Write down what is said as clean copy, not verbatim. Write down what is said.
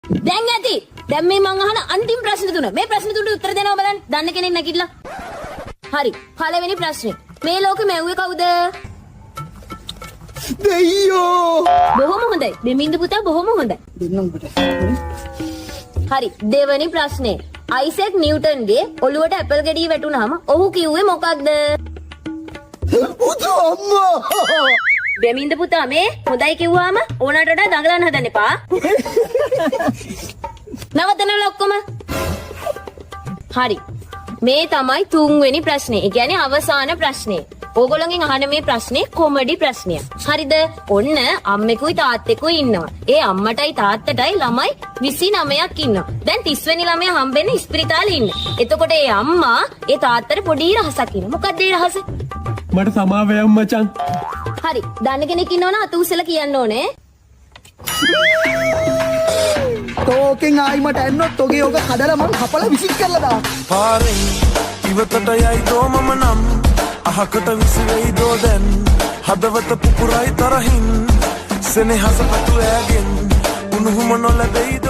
දැන් ඇති. දැන් මේ මං අහන අන්තිම ප්‍රශ්න තුන. මේ ප්‍රශ්න තුනට උත්තර දෙනවා බලන්න. දන්න කෙනෙක් නැගිටලා. හරි. පළවෙනි ප්‍රශ්නේ. මේ ලෝකෙ මැව්වේ කවුද? දෙයියෝ. බොහොම හොඳයි. දෙමින්ද පුතා බොහොම හොඳයි. දෙන්නම් ඔබට. හරි. දෙවෙනි ප්‍රශ්නේ. අයිසැක් නිව්ටන්ගේ ඔළුවට ඇපල් ගෙඩිය වැටුනහම ඔහු කිව්වේ මොකක්ද? බුදු අම්මා. දෙමින්ද පුතා මේ හොඳයි කිව්වාම ඕනට වඩා දඟලන්න හදන්න එපා. නවත්තනවල ඔක්කොම. හරි. මේ තමයි තුන්වෙනි ප්‍රශ්නේ. ඒ කියන්නේ අවසාන ප්‍රශ්නේ. ඕගොල්ලන්ගෙන් අහන මේ ප්‍රශ්නේ කොමඩි ප්‍රශ්නයක්. හරිද? ඔන්න අම්මෙකුයි තාත්තෙකුයි ඉන්නවා. ඒ අම්මටයි තාත්තටයි ළමයි 29ක් ඉන්නවා. දැන් 30 වෙනි ළමයා හම්බෙන්නේ ඉස්පිරිතාලේ ඉන්න. එතකොට ඒ අම්මා ඒ තාත්තට පොඩි රහසක් කියනවා. මොකක්ද ඒ රහස? මට සමාව යම් මචං. හරි. දන්න කෙනෙක් ඉන්නවනම් අත උස්සලා කියන්න ඕනේ. තෝකෙන් ආයි මට ඇන්නොත් තෝගේ ඔක කඩලා මං කපලා විසික් කරලා දාන්න. පාරෙන් ඉවතට යයි දෝ මම නම් අහකට විසිවෙයි දෝ දැන් හදවත පුපුරයි තරහින් සෙනෙහස පතු ඈගෙන් උණුහුම නොලැබෙයි දෝ.